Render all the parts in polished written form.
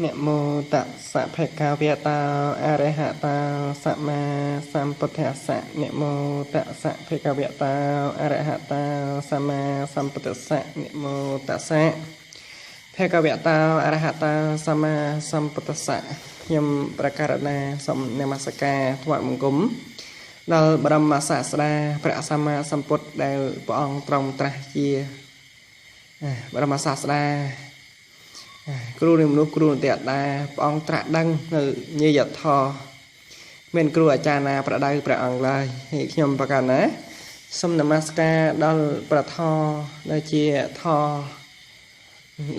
នមោតស្សៈភគវតោអរហតោសម្មាសម្ពុទ្ធស្សៈនមោតស្សៈភគវតោអរហតោសម្មាសម្ពុទ្ធស្សៈនមោតស្សៈភគវតោអរហតោសម្មាសម្ពុទ្ធស្សៈខ្ញុំប្រកាសណាសូមនមស្ការថ្វាយបង្គំដល់បរមសាស្តាព្រះសម្មាសម្ពុទ្ធដែលព្រះអង្គទ្រង់ត្រាស់ជាបរមសាស្តាគ្រូនៃមនុស្សគ្រូនទេតាព្រះអង្គត្រាស់ដឹងនៅញាយធម៌មានគ្រូអាចារ្យណាប្រដៅព្រះអង្គឡើយហើយខ្ញុំប្រកាសណាសូមនមស្ការដល់ព្រះធម៌ដែលជាធម៌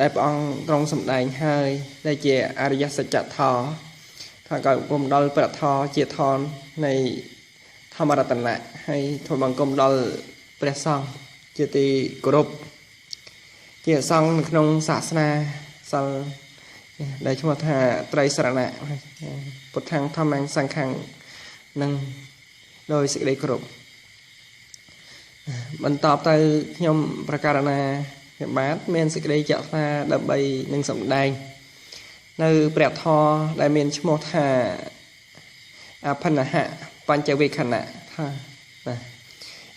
ដែលព្រះអង្គទ្រង់សម្ដែងហើយដែលជាអរិយសច្ចធម៌ថាក៏បង្គំដល់ព្រះធម៌ជាធម៌នៃធម្មរតនៈហើយធ្វើបង្គំដល់ព្រះសង្ឃជាទីគោរពជាសង្ឃនៅក្នុងសាសនាសិលដែលឈ្មោះថាត្រីសរណៈពុទ្ធាំងធម្មសង្ឃំនឹងដោយសេចក្តីគោរពបន្តទៅខ្ញុំប្រកាសណាខ្ញុំបាទមានសេចក្តីចាក់ថ្លាដើម្បីនឹងសម្ដែងនៅព្រះធម៌ដែលមានឈ្មោះថាអភិនហៈបញ្ចវេខណៈថាណា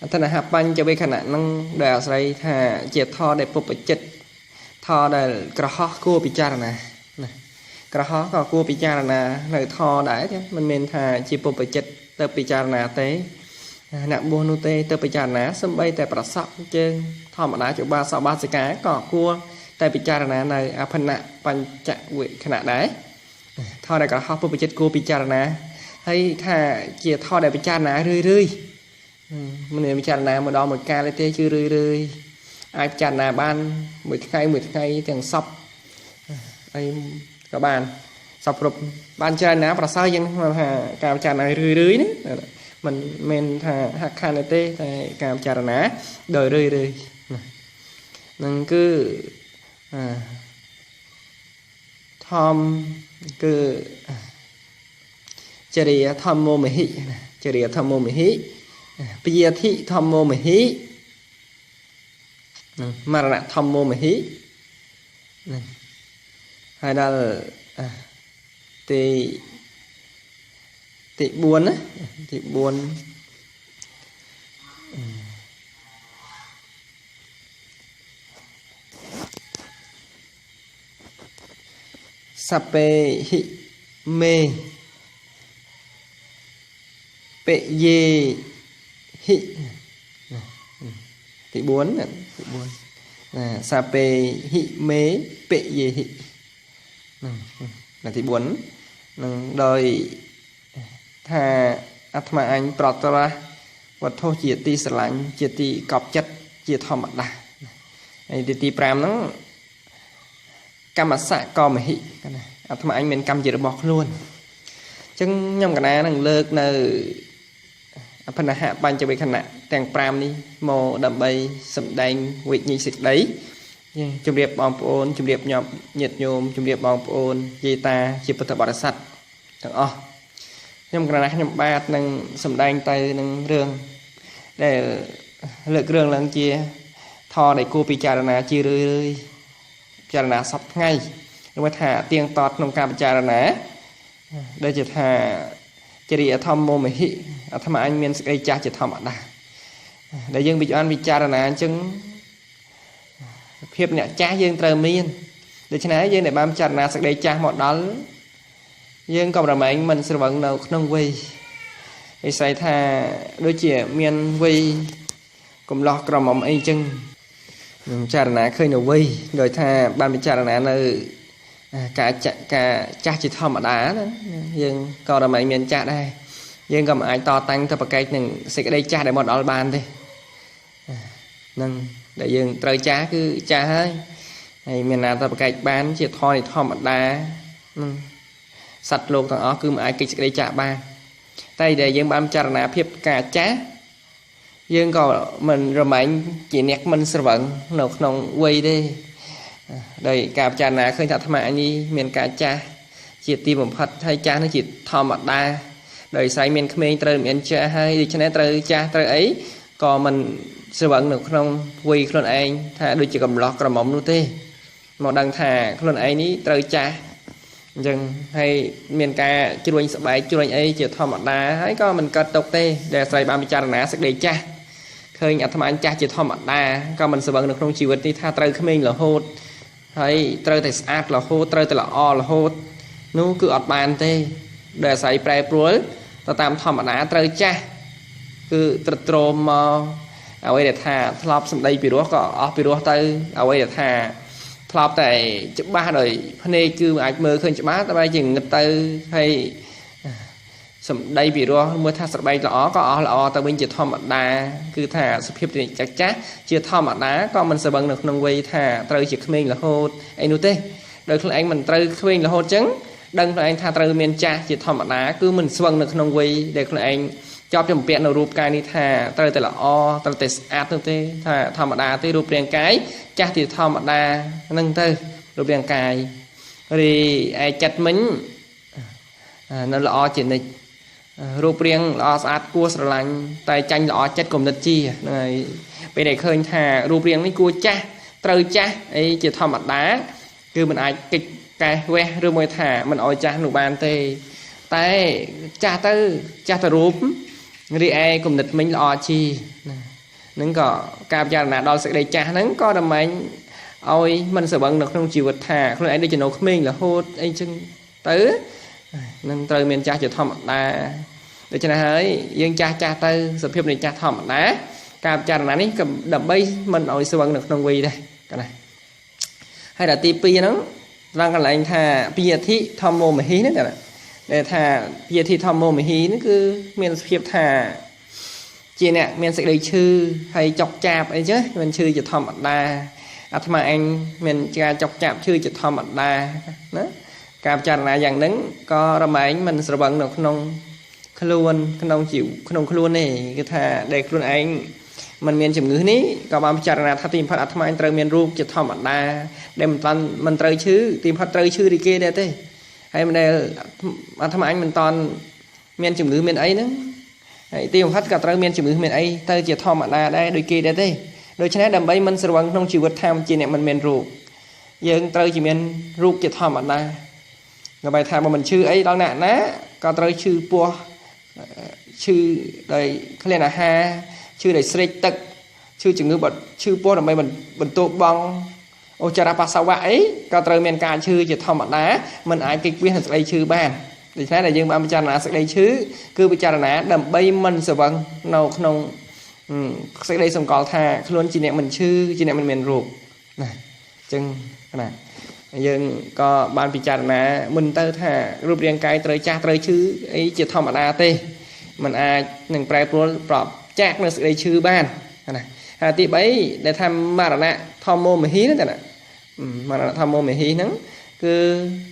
អភិនហៈបញ្ចវេខណៈនឹងដែលអាស្រ័យថាជាធម៌ដែលពុបចិត្តធម៌ដែលក្រហោះគួរពិចារណាណាក្រហោះក៏គួរពិចារណានៅធម៌ដែរទេមិនមែនថាជាពុបចិត្តទៅពិចារណាទេអ្នកបួសនោះទេទៅពិចារណាសំបីតែប្រសពជើងធម្មតាជាបាសបាសិកាក៏គួរតែពិចារណានៅអភិនៈបញ្ចវេខណៈដែរធម៌ដែលក្រហោះពុបចិត្តគួរពិចារណាហើយថាជាធម៌ដែលពិចារណារឿយរឿយមិនមែនពិចារណាម្ដងមួយកាលទេគឺរឿយរឿយអាចពិចារណាបានមួយថ្ងៃមួយថ្ងៃទាំងសពអីក៏បានសពគ្រប់បានច្រើនណាប្រសើរជាងថាការពិចារណារឿយរឿយណាមិនមែនថាហាក់ខានទេតែការពិចារណាដោយរឿយរឿយនឹងគឺធម្មគឺចរិយាធម្មោមហិចរិយាធម្មោមហិពយាធិធម្មោមហិមរណៈធម្មោមហិហើយដល់ទី4ណាទី4សពេហិមេពយេហិទី4ណាទី4ណាសាពេហិមេពយេហិណាទី4នឹងដោយថាអាត្មាអញប្រត្រាស់វត្ថុជាទីស្រឡាញ់ជាទីកប់ចិត្តជាធម្មតាហើយទី5ហ្នឹងកម្មសៈកមហិណាអាត្មាអញមានកម្មជារបស់ខ្លួនអញ្ចឹងខ្ញុំកណានឹងលើកនៅអភិនហៈបញ្ចវេខណៈទាំង5នេះមកដើម្បីសម្ដែងវិញ្ញាសេចក្តីជំរាបបងប្អូនជំរាបញាតិញោមជំរាបបងប្អូនយាយតាជាពុទ្ធបរិស័ទទាំងអស់ខ្ញុំកណាខ្ញុំបាទនឹងសម្ដែងទៅនឹងរឿងដែលលើករឿងឡើងជាធម៌ដែលគួរពិចារណាជារឿយរឿយពិចារណាសពថ្ងៃឬថាទៀងតតក្នុងការពិចារណាដែលជាថាចរិយាធម្មោមហិអាត្មាអញមានសេចក្តីចាស់ជាធម្មតាដែលយើងពិចារណាអញ្ចឹងភាពអ្នកចាស់យើងត្រូវមានដូច្នេះយើងដែលបានពិចារណាសេចក្តីចាស់មកដល់យើងក៏ប្រមែងមិនស្រវឹងនៅក្នុងវ័យឯស្អីថាដូចជាមានវ័យកំឡោះក្រមុំអីចឹងពិចារណាឃើញនៅវ័យដោយថាបានពិចារណានៅការចាស់ជាធម្មតាណាយើងក៏រមែងមានចាស់ដែរយើងក៏មិនអាចតតាំងទៅប្រកែកនឹងសេចក្តីចាស់ដែលមកដល់បានទេនឹងដែលយើងត្រូវចាស់គឺចាស់ហើយហើយមានណាទៅប្រកែកបានជាធម៌នៃធម្មតានឹងសត្វលោកទាំងអស់គឺមិនអាចគេចសេចក្តីចាស់បានតែដែលយើងបានពិចារណាភាពការចាស់យើងក៏មិនរមែងជាអ្នកមិនស្រវឹងនៅក្នុងវ័យទេដោយការពិចារណាឃើញថាអាត្មានេះមានការចាស់ជាទីបំផុតហើយចាស់នឹងជាធម្មតាដោយស្រ័យមានក្មេងត្រូវមានចាស់ហើយដូច្នេះត្រូវចាស់ត្រូវអីក៏មិនស្រវឹងនៅក្នុងវ័យខ្លួនឯងថាដូចជាកំឡោះក្រមុំនោះទេមកដឹងថាខ្លួនឯងនេះត្រូវចាស់ អញ្ចឹងហើយមានការជ្រួញស្បែកជ្រួញអីជាធម្មតាហើយក៏មិនកើតទុកទេដែលអាស្រ័យបានពិចារណាសេចក្តីចាស់ឃើញអាត្មាចាស់ជាធម្មតាក៏មិនស្វឹងនៅក្នុងជីវិតនេះថាត្រូវក្មេងរហូតហើយត្រូវតែស្អាតរហូតត្រូវតែល្អរហូតនោះគឺអត់បានទេដែលអាស្រ័យប្រែប្រួលទៅតាមធម្មតាត្រូវចាស់គឺត្រត្រោមមកអ្វីដែលថាធ្លាប់សម្ដីពីរោះក៏អស់ពីរោះទៅអ្វីដែលថាធ្លាប់តែច្បាស់ដោយភ្នែកគឺអាចមើលឃើញច្បាស់តែបែរជាងឹតទៅហើយសម្ដីពីរោះមួយថាស្របែកល្អក៏អស់ល្អទៅវិញជាធម្មតាគឺថាសភាពចាស់ចាស់ជាធម្មតាក៏មិនស្វឹងនៅក្នុងវ័យថាត្រូវជាក្មេងរហូតអីនោះទេដោយខ្លួនឯងមិនត្រូវក្មេងរហូតចឹងដឹងខ្លួនឯងថាត្រូវមានចាស់ជាធម្មតាគឺមិនស្វឹងនៅក្នុងវ័យដែលខ្លួនឯងជាប់ជំពាក់នៅរូបកាយនេះថាត្រូវតែល្អត្រូវតែស្អាតនោះទេថាធម្មតាទេរូបរាងកាយចាស់ជាធម្មតាហ្នឹងទៅរូបរាងកាយរីឯចិត្តមិញនៅល្អជានិច្ចរូបរាងល្អស្អាតគួរស្រឡាញ់តែចាញ់ល្អចិត្តគំនិតជាហ្នឹងហើយពេលដែលឃើញថារូបរាងនេះគួរចាស់ត្រូវចាស់អីជាធម្មតាគឺមិនអាចកិច្ចកែវះឬមួយថាមិនអោយចាស់នោះបានទេតែចាស់ទៅចាស់ទៅរូបរីឯគំនិតមិញល្អជីណានឹងក៏ការពិចារណាដល់សេចក្តីចាស់ហ្នឹងក៏ដើម្បីឲ្យមិនស្រវឹងនៅក្នុងជីវិតថាខ្លួនឯងដូចជានៅក្មេងរហូតអីចឹងទៅនឹងត្រូវមានចាស់ជាធម្មតាដូច្នេះហើយយើងចាស់ចាស់ទៅសភាពនៃចាស់ធម្មតាការពិចារណានេះក៏ដើម្បីមិនឲ្យស្រវឹងនៅក្នុងវ័យដែរកណាហើយដល់ទី2ហ្នឹងត្រង់កន្លែងថាពីអធិធម្មោមហិហ្នឹងណាដែលថាពីអធិធម្មោមហិហ្នឹងគឺមានសភាពថាជាអ្នកមានសេចក្តីឈឺហើយចុកចាប់អីចឹងមិនឈឺជាធម្មតាអាត្មាអញមានការចុកចាប់ឈឺជាធម្មតាណាការពិចារណាយ៉ាងហ្នឹងក៏រមែងមិនស្រវឹងនៅក្នុងខ្លួនក្នុងជីវក្នុងខ្លួនទេគឺថាដែលខ្លួនឯងមិនមានជំងឺនេះក៏បានពិចារណាថាទីបំផុតអាត្មាអញត្រូវមានរូបជាធម្មតាដែលមិនតាន់មិនត្រូវឈឺទីបំផុតត្រូវឈឺរីគេដែរទេហើយមិនដែលអាត្មាអញមិនតាន់មានជំងឺមានអីហ្នឹងហើយទីបំផុតក៏ត្រូវមានជំងឺមានអីទៅជាធម្មតាដែរដូចគេដែរទេដូច្នេះដើម្បីមិនស្រវឹងក្នុងជីវិតថាជាអ្នកមិនមានរូបយើងត្រូវជាមានរូបជាធម្មតាក៏បែរថាបើមិនឈឺអីដល់អ្នកណាក៏ត្រូវឈឺពោះឈឺដោយក្លិនអាហារឈឺដោយស្រេកទឹកឈឺជំងឺឈឺពោះដើម្បីបន្ទោបងអូចរបាសវៈអីក៏ត្រូវមានការឈឺជាធម្មតាមិនអាចគេចវៀសនឹងសេចក្តីឈឺបានដូច្នេះដែលយើងបានពិចារណាសេចក្តីឈឺគឺពិចារណាដើម្បីមិនស្រវឹងនៅក្នុងសេចក្តីសម្គាល់ថាខ្លួនជាអ្នកមិនឈឺជាអ្នកមិនមានរោគណាអញ្ចឹងណាយើងក៏បានពិចារណាមុនទៅថារូបរាងកាយត្រូវចាស់ត្រូវឈឺអីជាធម្មតាទេมันអាចនឹងប្រែប្រួលប្រពចាក់នៅសេចក្តីឈឺបានណាហើយទី3ដែលថាមរណៈធម្មោមហិហ្នឹងណាមរណៈធម្មោមហិហ្នឹងគឺ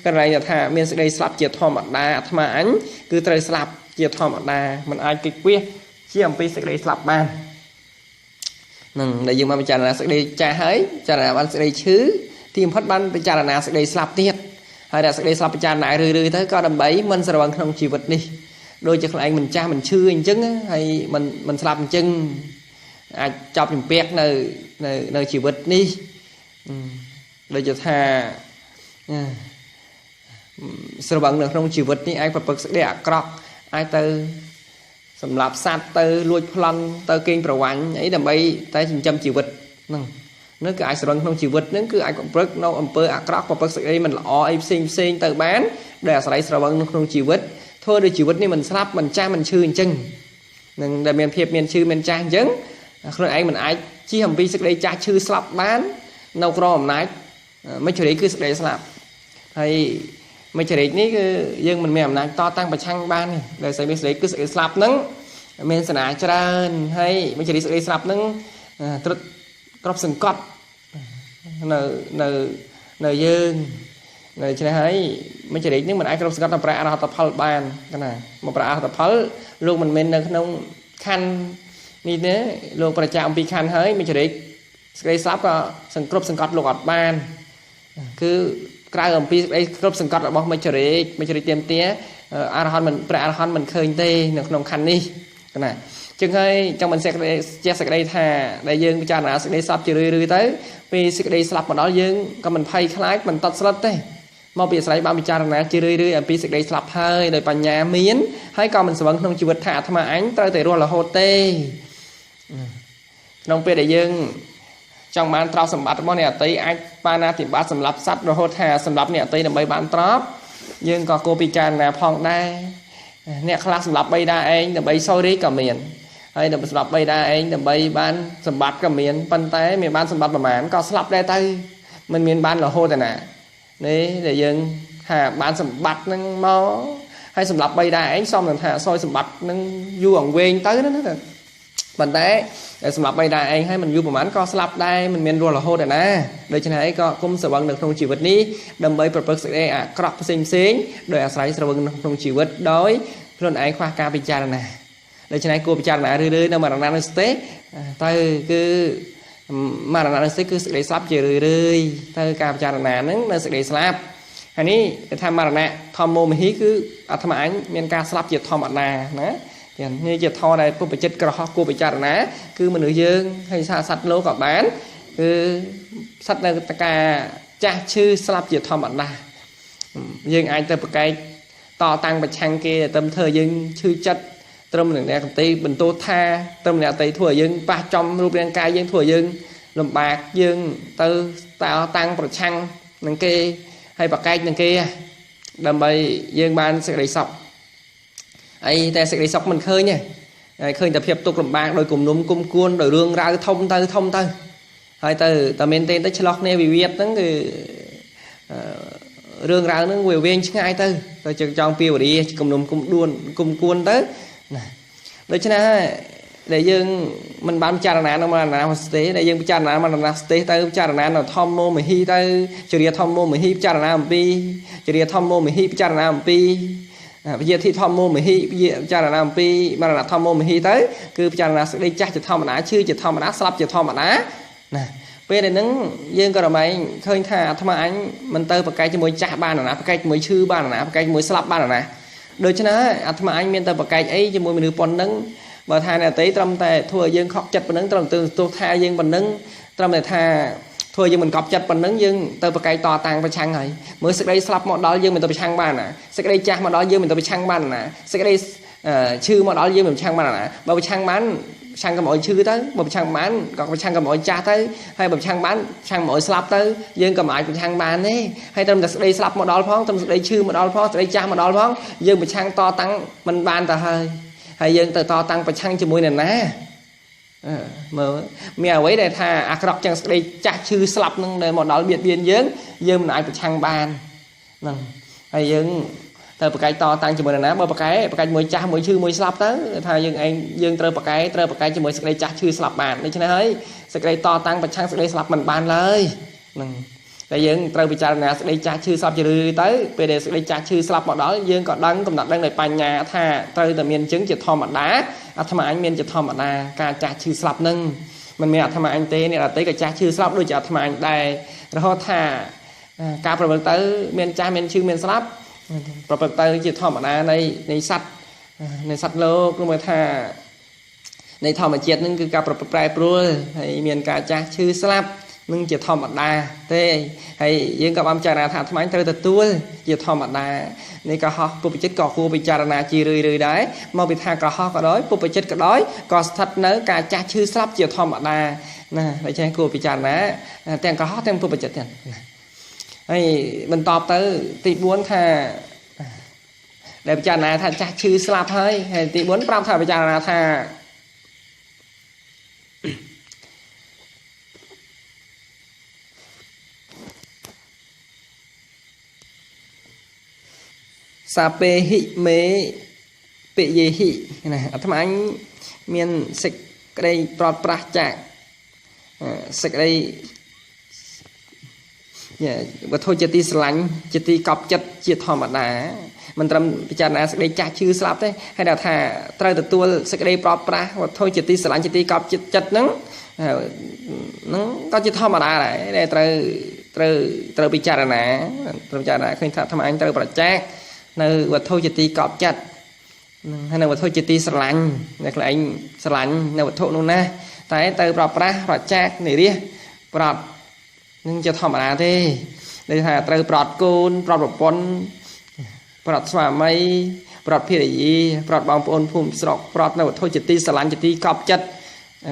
កន្លែងថាមានសេចក្តីស្លាប់ជាធម្មតាអាត្មាអញគឺត្រូវស្លាប់ជាធម្មតាมันអាចគេចវៀសជាអំពីសេចក្តីស្លាប់បាននឹងដែលយើងបានពិចារណាសេចក្តីចាស់ហើយពិចារណាបានសេចក្តីឈឺទីបំផុតបានពិចារណាសេចក្តីស្លាប់ទៀតហើយដល់សេចក្តីស្លាប់ពិចារណារឿយៗទៅក៏ដើម្បីមិនស្រវឹងក្នុងជីវិតនេះដូចជាខ្លួនឯងមិនចាស់មិនឈឺអញ្ចឹងហើយមិនស្លាប់អញ្ចឹងអាចចាប់ជំពាក់នៅនៅនៅជីវិតនេះដូចជាថាស្រវឹងនៅក្នុងជីវិតនេះអាចប្រព្រឹត្តសេចក្តីអាក្រក់អាចទៅសម្លាប់សត្វទៅលួចប្លន់ទៅកេងប្រវ័ញ្ចអីដើម្បីតែចិញ្ចឹមជីវិតហ្នឹងនោះគឺអាចស្រវឹងក្នុងជីវិតហ្នឹងគឺអាចប្រព្រឹត្តនៅអំពើអាក្រក់ប្រព្រឹត្តសេចក្តីមិនល្អអីផ្សេងផ្សេងទៅបានដែលអាស្រ័យស្រវឹងនៅក្នុងជីវិតធ្វើដោយជីវិតនេះមិនស្លាប់មិនចាស់មិនឈឺអញ្ចឹងនឹងដែលមានភាពមានឈឺមានចាស់អញ្ចឹងខ្លួនឯងមិនអាចជៀសអំពីសេចក្តីចាស់ឈឺស្លាប់បាននៅក្រោមអំណាចមច្ចរាជគឺសេចក្តីស្លាប់ហើយមច្ចរាជនេះគឺយើងមិនមានអំណាចតតាំងប្រឆាំងបានទេដែលសេចក្តីស្លាប់គឺសេចក្តីស្លាប់ហ្នឹងមានសេនាច្រើនហើយមច្ចរាជសេចក្តីស្លាប់ហ្នឹងត្រុតក្របសង្កត់នៅនៅនៅយើងដូច្នេះហើយមច្ចរាជនេះមិនអាចគ្រប់សង្កត់ដល់ប្រាអរហត្តផលបានណាមកប្រាអរហត្តផលលោកមិនមែននៅក្នុងខណ្ឌនេះទេលោកប្រចាំអំពីខណ្ឌហើយមច្ចរាជសេចក្តីស្លាប់ក៏សង្គ្រប់សង្កត់លោកអត់បានគឺក្រៅអំពីសេចក្តីគ្រប់សង្កត់របស់មច្ចរាជមច្ចរាជទៀមទាអរហន្តមិនព្រះអរហន្តមិនឃើញទេនៅក្នុងខណ្ឌនេះណាចឹងហើយចង់មិនសេចក្តីចេះសេចក្តីថាដែលយើងពិចារណាសេចក្តីស្លាប់ជារឿយៗទៅពេលសេចក្តីស្លាប់មកដល់យើងក៏មិនភ័យខ្លាចមិនតត់ស្លុតទេ មកពីអាស្រ័យបានពិចារណាជារឿយៗអំពីសេចក្តីស្លាប់ហើយដោយបញ្ញាមានហើយក៏មិនស្វឹងក្នុងជីវិតថាអាត្មាអញត្រូវតែរស់រហូតទេក្នុងពេលដែលយើងចង់បានទ្រព្យសម្បត្តិរបស់អ្នកអតីអាចបាណាតិបាតសម្រាប់សត្វរហូតថាសម្រាប់អ្នកអតីដើម្បីបានទ្រព្យយើងក៏គួរពិចារណាផងដែរអ្នកខ្លះសម្រាប់បិតាឯងដើម្បីសោយរាជក៏មានហើយដើម្បីសម្រាប់បិតាឯងដើម្បីបានសម្បត្តិក៏មានប៉ុន្តែមានបានសម្បត្តិប្រមាណក៏ស្លាប់ដែរទៅមិនមានបានរហូតទេណានេះដែលយើងថាបានសម្បត្តិនឹងមកហើយសម្រាប់បិតាឯងសមនឹងថាសោយសម្បត្តិនឹងយូរអង្វែងទៅណាប៉ុន្តែសម្រាប់បិតាឯងហើយមិនយូរប្រហែលក៏ស្លាប់ដែរមិនមានរស់រហូតទេណាដូច្នេះឯងក៏គុំស្រវឹងនៅក្នុងជីវិតនេះដើម្បីប្រព្រឹត្តសេចក្តីអាក្រក់ផ្សេងផ្សេងដោយអាស្រ័យស្រវឹងក្នុងជីវិតដោយខ្លួនឯងខ្វះការពិចារណាដូច្នេះគួរពិចារណារឿយៗនៅមរណានុសតិទៅគឺមរណានុសតិគឺសេចក្តីស្លាប់ជារឿយៗទៅការពិចារណាហ្នឹងនៅសេចក្តីស្លាប់ហើយនេះគេថាមរណៈធម្មោមហិគឺអាត្មាអញមានការស្លាប់ជាធម្មតាណានេះជាធម៌ដែលពុទ្ធចិត្តក្រហោះគួរពិចារណាគឺមនុស្សយើងហើយសត្វលោកក៏បានគឺសត្វនៅការចាស់ឈឺស្លាប់ជាធម្មតាយើងអាចទៅប្រកែកតតាំងប្រឆាំងគេតែធ្វើយើងឈឺចិត្តត្រឹមនឹងអ្នកតីបន្ទោថាត្រឹមអ្នកតីធ្វើឲ្យយើងប៉ះចំរូបរាងកាយយើងធ្វើឲ្យយើងលំបាកយើងទៅតតាំងប្រឆាំងនឹងគេហើយប្រកែកនឹងគេដើម្បីយើងបានសេចក្តីសុខអីតែសេចក្តីសុខមិនឃើញទេហើយឃើញតែភាពទុក្ខលំបាកដោយគំនុំគុំគួនដោយរឿងរ៉ាវធំទៅធំទៅហើយទៅតែមែនទេទៅឆ្លោះគ្នាវិវាទហ្នឹងគឺរឿងរ៉ាវហ្នឹងវាវែងឆ្ងាយទៅទៅចង់ពីវរាគំនុំគុំដួនគុំគួនទៅណាដូច្នេះដែលយើងមិនបានពិចារណានៅមរណាស្ទេដែលយើងពិចារណាមរណាស្ទេទៅពិចារណានៅធម្មោមហិទៅចរិយាធម្មោមហិពិចារណាអំពីចរិយាធម្មោមហិពិចារណាអំពីវិយាធិធម្មោមហិពិចារណាអំពីមរណៈធម្មោមហិទៅគឺពិចារណាសេចក្តីចាស់ជាធម្មតាឈឺជាធម្មតាស្លាប់ជាធម្មតាណាពេលដែលហ្នឹងយើងក៏រមែងឃើញថាអាត្មាអញមិនទៅប្រកែកជាមួយចាស់បានណាប្រកែកជាមួយឈឺបានណាប្រកែកជាមួយស្លាប់បានណាដូច្នេះអាត្មាអញមានតែប្រកែកអីជាមួយមនុស្សប៉ុណ្ណឹងបើថាអ្នកតីត្រឹមតែធ្វើឲ្យយើងខកចិត្តប៉ុណ្ណឹងត្រឹមតែទោះថាយើងប៉ុណ្ណឹងត្រឹមតែថាធ្វើយើងមិនកប់ចិត្តប៉ុណ្ណឹងយើងទៅប្រកែកតតាំងប្រឆាំងហើយមើលសេចក្តីស្លាប់មកដល់យើងមិនទៅប្រឆាំងបានណាសេចក្តីចាស់មកដល់យើងមិនទៅប្រឆាំងបានណាសេចក្តីឈឺមកដល់យើងមិនប្រឆាំងបានណាបើប្រឆាំងបានប្រឆាំងកុំឲ្យឈឺទៅបើប្រឆាំងបានក៏ប្រឆាំងកុំឲ្យចាស់ទៅហើយបើប្រឆាំងបានប្រឆាំងមិនឲ្យស្លាប់ទៅយើងក៏មិនអាចប្រឆាំងបានទេហើយត្រឹមតែសេចក្តីស្លាប់មកដល់ផងត្រឹមសេចក្តីឈឺមកដល់ផងសេចក្តីចាស់មកដល់ផងយើងប្រឆាំងតតាំងមិនបានទៅហើយហើយយើងទៅតតាំងប្រឆាំងជាមួយនរណាមើលមានអ្វីដែលថាអាក្រក់ចឹងសេចក្តីចាស់ឈឺស្លាប់នឹងដែលមកដល់បៀតបៀនយើងយើងមិនអាចប្រឆាំងបានហ្នឹងហើយយើងទៅប្រកែកតតាំងជាមួយនរណាបើប្រកែកមួយចាស់មួយឈឺមួយស្លាប់ទៅថាយើងឯងយើងត្រូវប្រកែកជាមួយសេចក្តីចាស់ឈឺស្លាប់បានដូច្នេះហើយសេចក្តីតតាំងប្រឆាំងសេចក្តីស្លាប់មិនបានឡើយហ្នឹងតែយើងត្រូវពិចារណាសេចក្តីចាស់ឈឺស្លាប់ជារឿយៗទៅពេលដែលសេចក្តីចាស់ឈឺស្លាប់មកដល់យើងក៏ដឹងកំណត់ដឹងដោយបញ្ញាថាត្រូវតែមានចឹងជាធម្មតាអាត្មាអញមានជាធម្មតាការចាស់ឈឺស្លាប់នឹងមិនមានអាត្មាអញទេអ្នកដទៃក៏ចាស់ឈឺស្លាប់ដូចជាអាត្មាអញដែររហូតថាការប្រព្រឹត្តទៅមានចាស់មានឈឺមានស្លាប់ប្រព្រឹត្តទៅជាធម្មតានៃសត្វនៃសត្វលោកឬមកថានៃធម្មជាតិនឹងគឺការប្រែប្រួលហើយមានការចាស់ឈឺស្លាប់នឹងជាធម្មតាទេហើយយើងក៏បានពិចារណាថាអាត្មាត្រូវទទួលជាធម្មតានេះកុហកពុទ្ធចិត្តក៏គួរពិចារណាជារឿយៗដែរមកពីថាកុហកក៏ដោយពុទ្ធចិត្តក៏ដោយក៏ស្ថិតនៅការចាស់ឈឺស្លាប់ជាធម្មតាណាដូច្នេះគួរពិចារណាទាំងកុហកទាំងពុទ្ធចិត្តទាំងណាហើយបន្តទៅទី4ថាដែលពិចារណាថាចាស់ឈឺស្លាប់ហើយហើយទី4ប្រាប់ថាពិចារណាថាសាពេហិមេពិយេហិណាអាត្មាអញមានសេចក្តីប្រត់ប្រាស់ចាកសេចក្តីវត្ថុជាទីស្រឡាញ់ជាទីកប់ចិត្តជាធម្មតាមិនត្រឹមពិចារណាសេចក្តីចាស់ឈឺស្លាប់ទេហើយដល់ថាត្រូវទទួលសេចក្តីប្រត់ប្រាស់វត្ថុជាទីស្រឡាញ់ជាទីកប់ចិត្តហ្នឹងហ្នឹងក៏ជាធម្មតាដែរដែលត្រូវពិចារណាត្រូវពិចារណាឃើញថាអាត្មាអញត្រូវប្រចាកនៅវត្ថុជាទីកប់ចិត្តហើយនៅវត្ថុជាទីស្រឡាញ់នៅខ្លួនឯងស្រឡាញ់នៅវត្ថុនោះណាតែទៅប្រប្រាស់ប្រចាកនិរាសប្រត់នឹងជាធម្មតាទេ ន័យថាត្រូវប្រត់កូនប្រត់ប្រពន្ធប្រត់ស្វាមីប្រត់ភរិយាប្រត់បងប្អូនភូមិស្រុកប្រត់នៅវត្ថុជាទីស្រឡាញ់ជាទីកប់ចិត្ត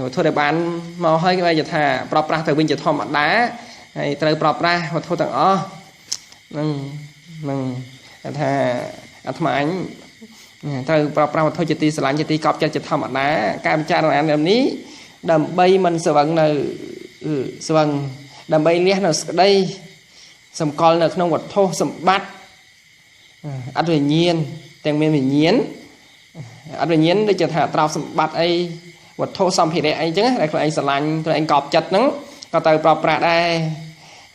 វត្ថុដែលបានមកហើយគេថាប្រប្រាស់ទៅវិញជាធម្មតាហើយត្រូវប្រប្រាស់វត្ថុទាំងអស់នឹងនឹងថាអាត្មាអញត្រូវប្រប្រាស់វត្ថុជាទីស្រឡាញ់ជាទីកប់ចិត្តជាធម្មតាការពិចារណានេះដើម្បីមិនស្វឹងនៅស្វឹងដើម្បីលះនៅសក្តីសម្កល់នៅក្នុងវត្ថុសម្បត្តិអត់វិញ្ញាណទាំងមានវិញ្ញាណអត់វិញ្ញាណដូចជាថាទ្រព្យសម្បត្តិអីវត្ថុសម្ភារៈអីចឹងដែលខ្លួនឯងស្រឡាញ់ខ្លួនឯងកប់ចិត្តហ្នឹងក៏ត្រូវប្រប្រាស់ដែរ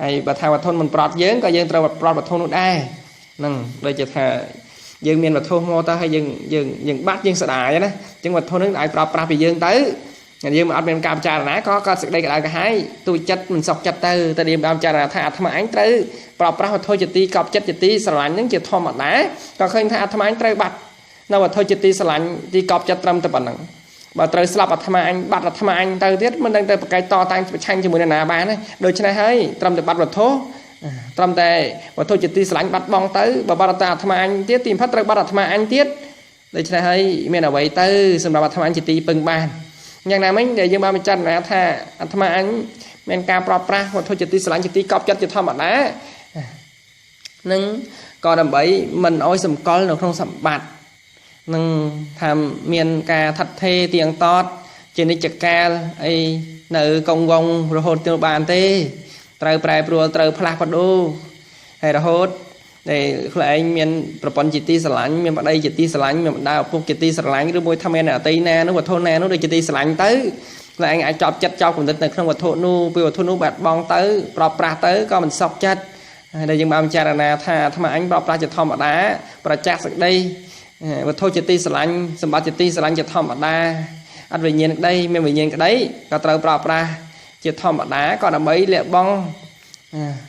ហើយបើថាវត្ថុមិនប្រត់យើងក៏យើងត្រូវប្រត់វត្ថុនោះដែរហ្នឹងដូចជាថាយើងមានវត្ថុមកទៅហើយយើងយើងយើងបាត់យើងស្ដាយណាអញ្ចឹងវត្ថុហ្នឹងអាចប្រប្រាស់ពីយើងទៅយើងមិនអត់មានការពិចារណាក៏កើតសេចក្តីក្តៅក្រហាយទូចិត្តមិនសុខចិត្តទៅតែយើងបានពិចារណាថាអាត្មាអញត្រូវប្រប្រាស់វត្ថុជាទីកប់ចិត្តជាទីស្រឡាញ់ហ្នឹងជាធម្មតាក៏ឃើញថាអាត្មាអញត្រូវបាត់នៅវត្ថុជាទីស្រឡាញ់ទីកប់ចិត្តត្រឹមតែប៉ុណ្្នឹងបើត្រូវស្លាប់អាត្មាអញបាត់អាត្មាអញទៅទៀតមិនដឹងទៅប្រកែកតតាំងប្រឆាំងជាមួយនរណាបានទេដូច្នេះហើយត្រឹមតែបាត់វត្ថុត្រឹមតែវត្ថុជាទីស្រឡាញ់បាត់បង់ទៅបើបាត់អាត្មាអញទៀតទីបំផុតត្រូវបាត់អាត្មាអញទៀតដូច្នេះហើយមានអ្វីទៅសម្រាប់អាត្មាអញជាទីពឹងបានយ៉ាងណាមិញដែលយើងបានពិចារណាថាអាត្មាអញមានការប្រប្រាស់វត្ថុជាទីស្រឡាញ់ជាទីកប់ចិត្តជាធម្មតានឹងក៏ដើម្បីមិនអោយសម្កល់នៅក្នុងសម្បត្តិនឹងថាមានការថិតថេរទៀងតតជានិច្ចកាលអីនៅកងវងរហូតទៅបានទេត្រូវប្រែប្រួលត្រូវផ្លាស់ប្ដូរហើយរហូតដែលខ្លួនឯងមានប្រពន្ធជាទីស្រឡាញ់មានប្តីជាទីស្រឡាញ់មានបណ្ដាឪពុកជាទីស្រឡាញ់ឬមួយថាមានអតីណានោះវត្ថុណានោះដូចជាទីស្រឡាញ់ទៅខ្លួនឯងអាចចប់ចិត្តចោលគំនិតនៅក្នុងវត្ថុនោះពេលវត្ថុនោះបាត់បង់ទៅប្រប្រាស់ទៅក៏មិនសុខចិត្តហើយដែលយើងបានពិចារណាថាអាត្មាអញប្រប្រាស់ជាធម្មតាប្រចាស់សេចក្តីវត្ថុជាទីស្រឡាញ់សម្បត្តិជាទីស្រឡាញ់ជាធម្មតាអត់វិញ្ញាណក្តីមានវិញ្ញាណក្តីក៏ត្រូវប្រប្រាស់ជាធម្មតាក៏ដើម្បីលះបង់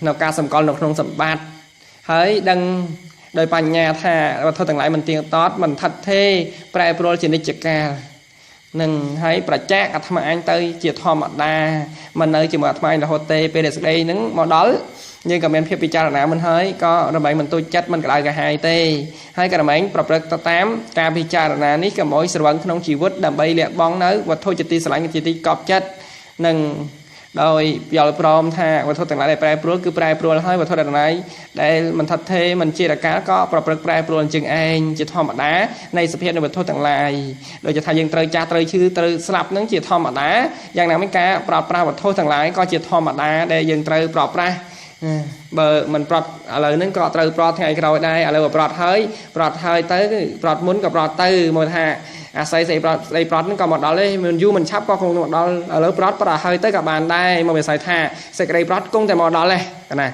នៅការសម្កល់នៅក្នុងសម្បត្តិហើយដឹងដោយបញ្ញាថាវត្ថុទាំងឡាយមិនទៀងទាត់មិនថិតថេរប្រែប្រួលជានិច្ចកាលនឹងហើយប្រចាកអាត្មាអញទៅជាធម្មតាមិននៅជាមួយអាត្មាអញរហូតទេពេលដែលសេចក្តីនឹងមកដល់យើងក៏មានភាពពិចារណាមិនហើយក៏ដើម្បីមិនទូចចិត្តមិនក្តៅក្រហាយទេហើយក៏ដើម្បីប្រព្រឹត្តទៅតាមការពិចារណានេះកុំឲ្យស្រវឹងក្នុងជីវិតដើម្បីលះបង់នៅវត្ថុជាទីស្រឡាញ់ជាទីកប់ចិត្តនឹងដោយយល់ព្រមថាវត្ថុទាំងឡាយដែលប្រែប្រួលគឺប្រែប្រួលហើយវត្ថុទាំងឡាយដែលមិនថិតថេរមិនជារកាលក៏ប្រព្រឹត្តប្រែប្រួលអញ្ចឹងឯងជាធម្មតានៃសភាពនៃវត្ថុទាំងឡាយដូចជាថាយើងត្រូវចាស់ត្រូវឈឺត្រូវស្លាប់នឹងជាធម្មតាយ៉ាងណាមិញការប្រប្រាស់វត្ថុទាំងឡាយក៏ជាធម្មតាដែលយើងត្រូវប្រប្រាស់បើមិនប្រត់ឥឡូវហ្នឹងក៏ត្រូវប្រត់ថ្ងៃក្រោយដែរឥឡូវបើប្រត់ហើយប្រត់ហើយទៅប្រត់មុនក៏ប្រត់ទៅមកថាអាស័យស្អីប្រត់ស្អីប្រត់ហ្នឹងក៏មកដល់ទេមិនយូរមិនឆាប់ក៏គង់មកដល់ឥឡូវប្រត់ប្រត់ហើយទៅក៏បានដែរមកវិស័យថាសេចក្តីប្រត់គង់តែមកដល់ទេណា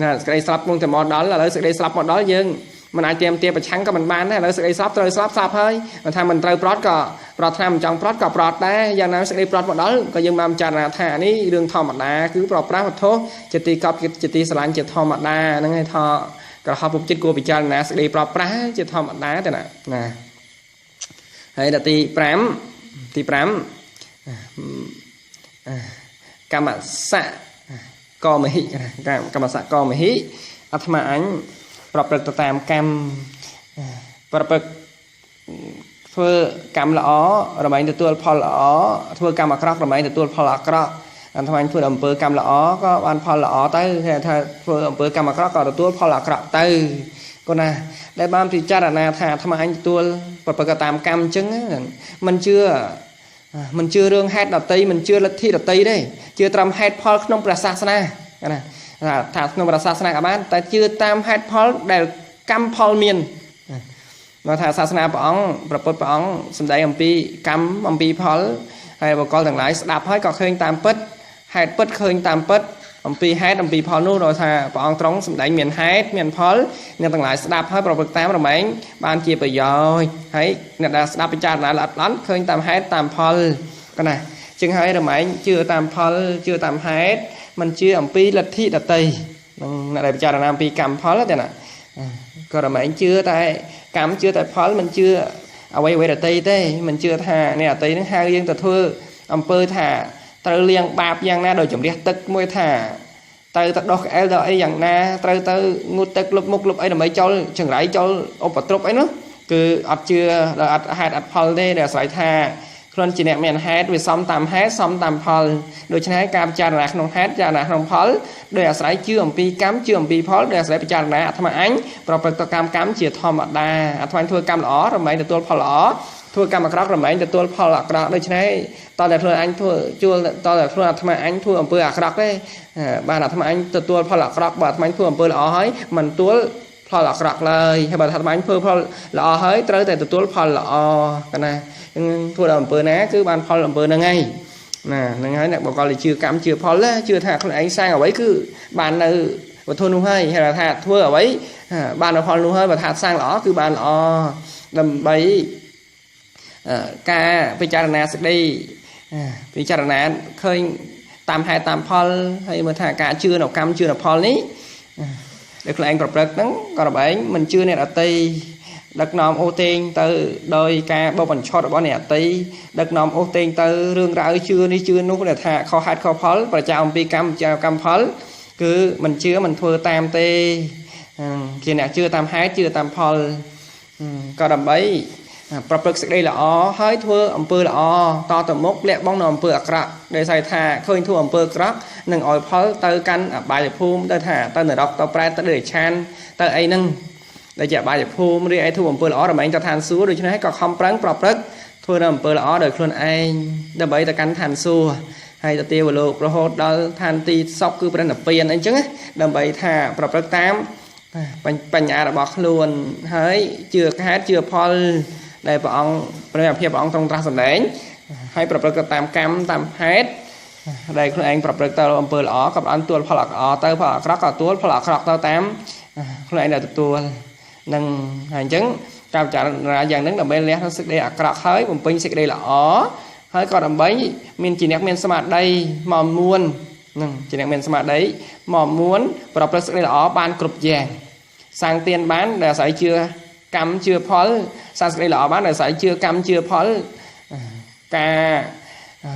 ណាសេចក្តីស្លាប់គង់តែមកដល់ឥឡូវសេចក្តីស្លាប់មកដល់យើងមិនអាចទៀមទាប្រឆាំងក៏មិនបានដែរឥឡូវសេចក្តីស្លាប់ត្រូវស្លាប់ស្លាប់ហើយមិនថាមិនត្រូវប្រត់ក៏ប្រត់ថាមិនចង់ប្រត់ក៏ប្រត់ដែរយ៉ាងណាសេចក្តីប្រត់មកដល់ក៏យើងបានពិចារណាថានេះរឿងធម្មតាគឺប្រប្រាស់វត្ថុជាទីកប់ជាទីស្រឡាញ់ជាធម្មតាហ្នឹងឯងថាក្រហមពុកចិត្តគួរពិចារណាសេចក្តីប្រប្រាស់ជាធម្មតាទេណាណាហើយដល់ទី5ទី5កម្មសៈកមហិកម្មសៈកមហិអាត្មាអញប្រព្រឹត្តទៅតាមកម្មប្រព្រឹត្តធ្វើកម្មល្អរមែងទទួលផលល្អធ្វើកម្មអាក្រក់រមែងទទួលផលអាក្រក់អាត្មាធ្វើអំពើកម្មល្អក៏បានផលល្អទៅគេថាធ្វើអំពើកម្មអាក្រក់ក៏ទទួលផលអាក្រក់ទៅគាត់ណាដែលបានពិចារណាថាអាត្មាអញទទួលប្រព្រឹត្តតាមកម្មអញ្ចឹងមិនជឿរឿងហេតុដតីមិនជឿលទ្ធិដតីទេជឿត្រឹមហេតុផលក្នុងព្រះសាសនាណាថាក្នុងព្រះសាសនាក៏បានតែជឿតាមហេតុផលដែលកម្មផលមានមកថាសាសនាព្រះអង្គព្រះពុទ្ធព្រះអង្គសម្ដែងអំពីកម្មអំពីផលហើយបុគ្គលទាំងឡាយស្ដាប់ហើយក៏ឃើញតាមពិតហេតុពិតឃើញតាមពិតអំពីហេតុអំពីផលនោះដោយថាព្រះអង្គទ្រង់សម្ដែងមានហេតុមានផលអ្នកទាំងឡាយស្ដាប់ហើយប្រព្រឹត្តតាមរមែងបានជាប្រយោជន៍ហើយអ្នកដែលស្ដាប់ពិចារណាល្អិតល្អន់ឃើញតាមហេតុតាមផលកណាជាងហើយរមែងជឿតាមផលជឿតាមហេតុមិនជឿអំពីលទ្ធិដតីនឹងអ្នកដែលពិចារណាអំពីកម្មផលទេណាក៏រមែងជឿតែកម្មជឿតែផលមិនជឿអ្វីអ្វីដតីទេមិនជឿថាអ្នកដតីនឹងហៅយើងទៅធ្វើអំពើថាត្រូវលាងបាបយ៉ាងណាដោយជំរះទឹកមួយថា ត្រូវទៅដោះក្អែលដល់អីយ៉ាងណាត្រូវទៅងូតទឹកលុបមុខលុបអីដើម្បីចូលចង្រៃចូលឧបទ្រពអីនោះគឺអត់ជឿដល់អត់ហេតុអត់ផលទេដែលអាស្រ័យថាខ្លួនជាអ្នកមានហេតុវាសមតាមហេតុសមតាមផលដូច្នេះការពិចារណាក្នុងហេតុពិចារណាក្នុងផលដោយអាស្រ័យជឿអំពីកម្មជឿអំពីផលដោយអាស្រ័យពិចារណាអាត្មាអញប្រព្រឹត្តកម្មកម្មជាធម្មតាអាត្មាធ្វើកម្មល្អរមែងទទួលផលល្អធ្វើកម្មអាក្រក់រមែងទទួលផលអាក្រក់ដូច្នេះតើតែខ្លួនអញធ្វើជួលតើតែខ្លួនអាត្មាអញធ្វើអំពើអាក្រក់ទេបានអាត្មាអញទទួលផលអាក្រក់បើអាត្មាអញធ្វើអំពើល្អហើយមិនទទួលផលអាក្រក់ឡើយហើយបើអាត្មាអញធ្វើផលល្អហើយត្រូវតែទទួលផលល្អកណាធ្វើដល់អំពើណាគឺបានផលអំពើហ្នឹងហើយណាហ្នឹងហើយអ្នកបកលជឿកម្មជឿផលជឿថាខ្លួនឯងសាងអ្វីគឺបាននៅវត្ថុនោះហើយហើយថាធ្វើអ្វីបានផលនោះហើយបើថាសាងល្អគឺបានល្អដើម្បីការពិចារណាសេចក្តីពិចារណាឃើញតាមហេតុតាមផលហើយមើលថាការជឿនៅកម្មជឿនៅផលនេះដែលខ្លួនឯងប្រព្រឹត្តហ្នឹងក៏របែងមិនជឿអ្នកដទៃដឹកនាំអូសទាញទៅដោយការបោកបញ្ឆោតរបស់អ្នកអតីដឹកនាំអូសទាញទៅរឿងរ៉ាវជឿនេះជឿនោះដែលថាខុសហេតុខុសផលប្រចាំអំពីកម្មកម្មផលគឺមិនជឿមិនធ្វើតាមទេជាអ្នកជឿតាមហេតុជឿតាមផលក៏ដើម្បីប្រព្រឹត្តសេចក្តីល្អហើយធ្វើអំពើល្អតទៅមុខលាក់បង់នៅអំពើអាក្រក់ដែលស្អីថាឃើញធ្វើអំពើអាក្រក់នឹងឲ្យផលទៅកាន់អបាយភូមិទៅថាទៅនរកទៅប្រែតទៅដេរឆានទៅអីហ្នឹងដែលជាអបាយភូមិឬឯធ្វើអំពើល្អរមែងទៅឋានសួគ៌ដូច្នេះក៏ខំប្រឹងប្រព្រឹត្តធ្វើនៅអំពើល្អដោយខ្លួនឯងដើម្បីទៅកាន់ឋានសួគ៌ហើយទៅទេវលោករហូតដល់ឋានទីសុខគឺព្រះនិព្វានអីចឹងដើម្បីថាប្រព្រឹត្តតាមបញ្ញារបស់ខ្លួនហើយជឿហេតុជឿផលដែលព្រះអង្គព្រះអភិព្រះអង្គទ្រង់ត្រាស់សម្ដែងហើយប្រព្រឹត្តទៅតាមកម្មតាមហេតុដែលខ្លួនឯងប្រព្រឹត្តទៅអំពើល្អក៏បានទទួលផលល្អទៅផលអាក្រក់ក៏ទទួលផលអាក្រក់ទៅតាមខ្លួនឯងដែលទទួលនឹងហើយអញ្ចឹងការពិចារណាយ៉ាងហ្នឹងដើម្បីលះនូវសេចក្តីអាក្រក់ហើយបំពេញសេចក្តីល្អហើយក៏ដើម្បីមានជាអ្នកមានស្មារតីមកមួននឹងជាអ្នកមានស្មារតីមកមួនប្រព្រឹត្តសេចក្តីល្អបានគ្រប់យ៉ាងសាងទានបានដែលអាស្រ័យជឿកម្មជឿផលសាងសេចក្តីល្អបានដែលអាស្រ័យជឿកម្មជឿផលការ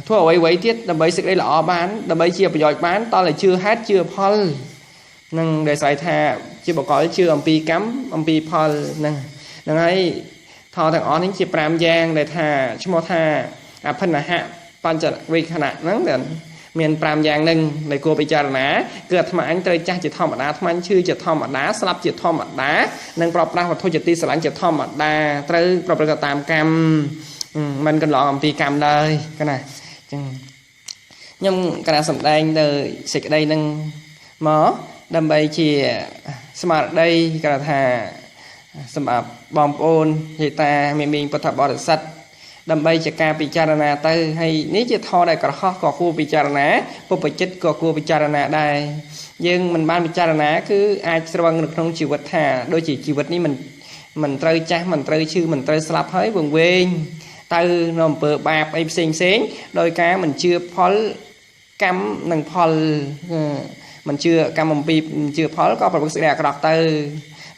ធ្វើអ្វីៗទៀតដើម្បីសេចក្តីល្អបានដើម្បីជាប្រយោជន៍បានតើតែជឿហេតុជឿផលនឹងដែលស្រ័យថាជាបកលជឿអំពីកម្មអំពីផលហ្នឹងហ្នឹងហើយថោទាំងអស់នេះជា5យ៉ាងដែលថាឈ្មោះថាអភិនហៈបញ្ចវិខណៈហ្នឹងដែលមាន5យ៉ាងហ្នឹងដែលគួរពិចារណាគឺអាត្មាអញត្រូវចាស់ជាធម្មតាអាត្មាឈឺជាធម្មតាស្លាប់ជាធម្មតានិងប្រប្រាស់វត្ថុជាទីស្រឡាញ់ជាធម្មតាត្រូវប្រព្រឹត្តតាមកម្មមិនកន្លងអំពីកម្មឡើយកណាអញ្ចឹងខ្ញុំកណាសម្ដែងទៅសេចក្តីហ្នឹងមកដើម្បីជាស្មារតីគេថាសម្រាប់បងប្អូនយាយតាមីមីងពុទ្ធបរិស័ទដើម្បីជាការពិចារណាទៅហើយនេះជាធម៌ដែលក្រហោះក៏គួរពិចារណាពុបចិត្តក៏គួរពិចារណាដែរយើងមិនបានពិចារណាគឺអាចស្រវឹងនៅក្នុងជីវិតថាដូចជាជីវិតនេះមិនត្រូវចាស់មិនត្រូវឈឺមិនត្រូវស្លាប់ហើយវង្វេងទៅនៅអំពើបាបអីផ្សេងផ្សេងដោយការមិនជឿផលកម្មនិងផលមិនជឿកម្មអំពីជឿផលក៏ប្រព្រឹត្តសេចក្តីអាក្រក់ទៅ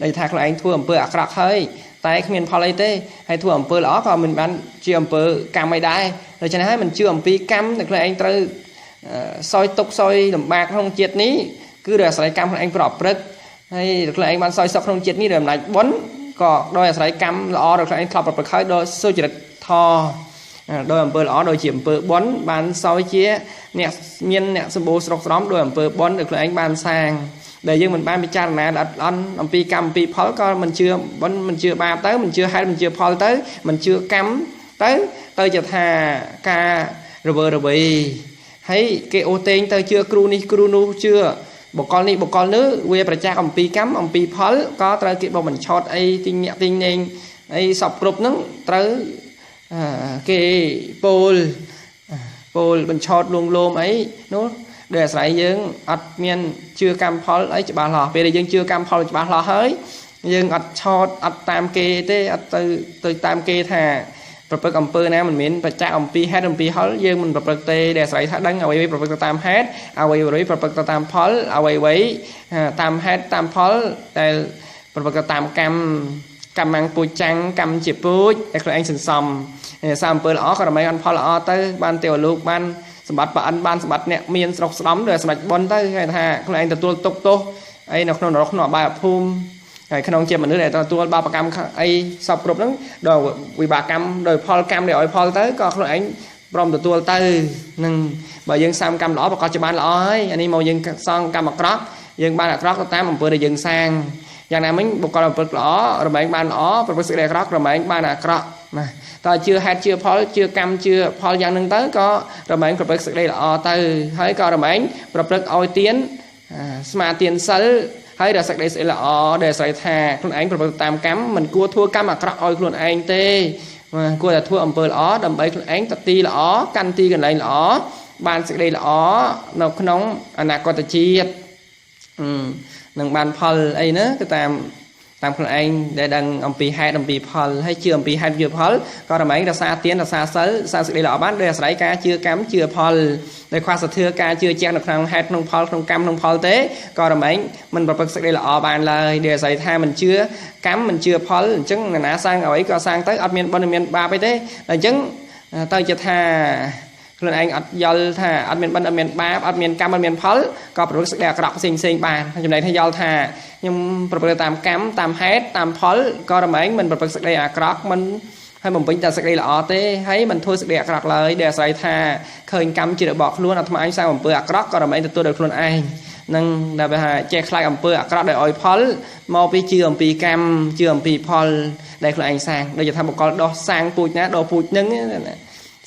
ដោយថាខ្លួនឯងធ្វើអំពើអាក្រក់ហើយតែគ្មានផលអីទេហើយធ្វើអំពើល្អក៏មិនបានជាអំពើកម្មអីដែរដូច្នេះហើយមិនជឿអំពីកម្មដែលខ្លួនឯងត្រូវសោយទុកសោយលំបាកក្នុងជាតិនេះគឺដោយអាស្រ័យកម្មខ្លួនឯងប្រព្រឹត្តហើយខ្លួនឯងបានសោយសុខក្នុងជាតិនេះដោយអំណាចបុណ្យក៏ដោយអាស្រ័យកម្មល្អដែលខ្លួនឯងធ្លាប់ប្រព្រឹត្តហើយដោយសុចរិតធម៌ដោយអំពើល្អដោយជាអំពើបុណ្យបានសោយជាអ្នកមានអ្នកសម្បូរស្រុកស្រំដោយអំពើបុណ្យដែលខ្លួនឯងបានសាងដែលយើងមិនបានពិចារណាល្អិតល្អន់អំពីកម្មអំពីផលក៏មិនជឿបុណ្យមិនជឿបាបទៅមិនជឿហេតុមិនជឿផលទៅមិនជឿកម្មទៅទៅជាថាការរវើរវីហើយគេអូសទាញទៅជឿគ្រូនេះគ្រូនោះជឿបុគ្គលនេះបុគ្គលនោះវាប្រចាស់អំពីកម្មអំពីផលក៏ត្រូវគេបបញ្ឆោតអីទីញាក់ទីញែងអីសពគ្រប់ហ្នឹងត្រូវគេពោលបញ្ឆោតលួងលោមអីនោះដោយអាស្រ័យយើងអត់មានជឿកម្មផលអីច្បាស់លាស់ពេលដែលយើងជឿកម្មផលច្បាស់លាស់ហើយយើងអត់ឆោតអត់តាមគេទេអត់ទៅតាមគេថាប្រព្រឹត្តអំពើណាមិនមានបច្ចៈអំពីហេតុអំពីផលយើងមិនប្រព្រឹត្តទេដែលអាស្រ័យថាដឹងអ្វីៗប្រព្រឹត្តទៅតាមហេតុអ្វីៗប្រព្រឹត្តទៅតាមផលអ្វីៗតាមហេតុតាមផលដែលប្រព្រឹត្តទៅតាមកម្មកម្មពូជចាំងកម្មជាពូជដែលខ្លួនឯងសន្សំសាអំពើល្អក៏ដើម្បីបានផលល្អទៅបានទេវលោកបាន សម្បត្តិប្រអិនបានសម្បត្តិអ្នកមានស្រុកស្ដំដោយសម្ដេចបុណ្យទៅគេថាខ្លួនឯងទទួលទុកទោសអីនៅក្នុងនរកក្នុងអបាយភូមិហើយក្នុងជាមនុស្សដែលទទួលបាបកម្មអីសពគ្រប់ហ្នឹងដល់វិបាកកម្មដោយផលកម្មដែលឲ្យផលទៅក៏ខ្លួនឯងព្រមទទួលទៅនឹងបើយើងសាមកម្មល្អប្រកាសជាបានល្អហើយអានេះមកយើងសងកម្មអាក្រក់យើងបានអាក្រក់ទៅតាមអំពើដែលយើងសាងយ៉ាងណាមិញបុគ្គលប្រព្រឹត្តល្អរមែងបានល្អប្រព្រឹត្តសេចក្តីអាក្រក់រមែងបានអាក្រក់ណាតើជឿហេតុជឿផលជឿកម្មជឿផលយ៉ាងនឹងទៅក៏រមែងប្រព្រឹត្តសេចក្តីល្អទៅហើយក៏រមែងប្រព្រឹត្តឲ្យទានស្មាទានសិលហើយដល់សេចក្តីស្អីល្អដែលអាស្រ័យថាខ្លួនឯងប្រព្រឹត្តតាមកម្មមិនគួរធ្វើកម្មអាក្រក់ឲ្យខ្លួនឯងទេគួរតែធ្វើអំពើល្អដើម្បីខ្លួនឯងតទីល្អកាន់ទីកន្លែងល្អបានសេចក្តីល្អនៅក្នុងអនាគតជាតិនឹងបានផលអីណាគឺតាមខ្លួនឯងដែលដឹងអំពីហេតុអំពីផលហើយជឿអំពីហេតុជឿផលក៏រមែងរក្សាទានរក្សាសិលរក្សាសេចក្តីល្អបានដោយអាស្រ័យការជឿកម្មជឿផលដែលខ្វះសទ្ធាការជឿជាក់នៅក្នុងហេតុក្នុងផលក្នុងកម្មក្នុងផលទេក៏រមែងមិនប្រព្រឹត្តសេចក្តីល្អបានឡើយដោយអាស្រ័យថាមិនជឿកម្មមិនជឿផលអញ្ចឹងនរណាសាងអ្វីក៏សាងទៅអត់មានបុណ្យមានបាបអីទេអញ្ចឹងទៅជាថាខ្លួនឯងអត់យល់ថាអត់មានបុណ្យអត់មានបាបអត់មានកម្មអត់មានផលក៏ប្រព្រឹត្តសេចក្តីអាក្រក់ផ្សេងផ្សេងបានចំណែកថាយល់ថាខ្ញុំប្រព្រឹត្តតាមកម្មតាមហេតុតាមផលក៏រមែងមិនប្រព្រឹត្តសេចក្តីអាក្រក់មិនហើយបំពេញតែសេចក្តីល្អទេហើយមិនធ្វើសេចក្តីអាក្រក់ឡើយដែលអាស្រ័យថាឃើញកម្មជារបស់ខ្លួនអាត្មាឯងសាងអំពើអាក្រក់ក៏រមែងទទួលដោយខ្លួនឯងនឹងដែលថាចេះខ្លាចអំពើអាក្រក់ដែលឲ្យផលមកពីជឿអំពីកម្មជឿអំពីផលដែលខ្លួនឯងសាងដូចថាបុគ្គលដោះសាងពូជណាដោះពូជនឹងណា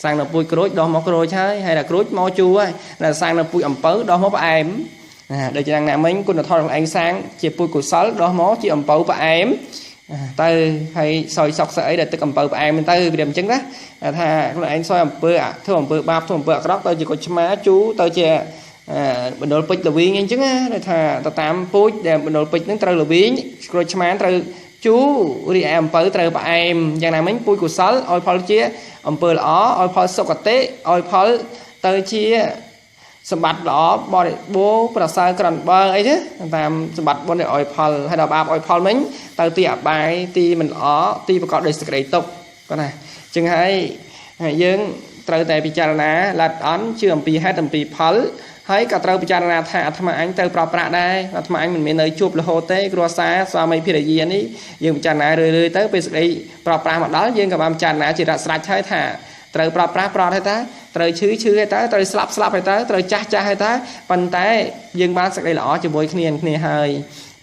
សាងនៅពូជក្រូចដោះមកក្រូចហើយហើយដល់ក្រូចមកជូរហើយដល់សាងនៅពូជអំពៅដោះមកផ្អែមណាដូចយ៉ាងណាមិញគុណធម៌ខ្លួនឯងសាងជាពូជកុសលដោះមកជាអំពៅផ្អែមទៅហើយសោយសក់ស្អីដែលទឹកអំពៅផ្អែមទៅវាអញ្ចឹងណាថាខ្លួនឯងសោយអំពើធ្វើអំពើបាបធ្វើអំពើអាក្រក់ទៅជាកុចឆ្មាជូរទៅជាបណ្ដុលពេជ្រល្វីងអញ្ចឹងណាថាទៅតាមពូជដែលបណ្ដុលពេជ្រហ្នឹងត្រូវល្វីងក្រូចឆ្មាត្រូវជូររីឯអំពៅត្រូវផ្អែមយ៉ាងណាមិញពូជកុសលឲ្យផលជាអំពើល្អឲ្យផលសុគតិឲ្យផលទៅជាសម្បត្តិល្អបរិបូរណ៍ប្រសើរក្រាន់បើអីទេតាមសម្បត្តិបុណ្យឲ្យផលហើយដល់បាបឲ្យផលមិញទៅទីអបាយទីមិនល្អទីប្រកបដោយសេចក្តីទុក្ខគាត់ណាអញ្ចឹងហើយយើងត្រូវតែពិចារណាឡាត់អន់ជឿអំពីហេតុអំពីផលហើយក៏ត្រូវពិចារណាថាអាត្មាអញត្រូវប្រោះប្រាក់ដែរអាត្មាអញមិនមាននៅជួបរហូតទេគ្រួសារស្វាមីភរិយានេះយើងពិចារណារឿយៗទៅពេលសេចក្តីប្រោះប្រាស់មកដល់យើងក៏បានពិចារណាជារស្រេចហើយថាត្រូវប្រោះប្រាស់ប្រត់ហើយតាត្រូវឈឺឈឺហើយតាត្រូវស្លាប់ស្លាប់ហើយតាត្រូវចាស់ចាស់ហើយតាប៉ុន្តែយើងបានសេចក្តីល្អជាមួយគ្នាគ្នាហើយ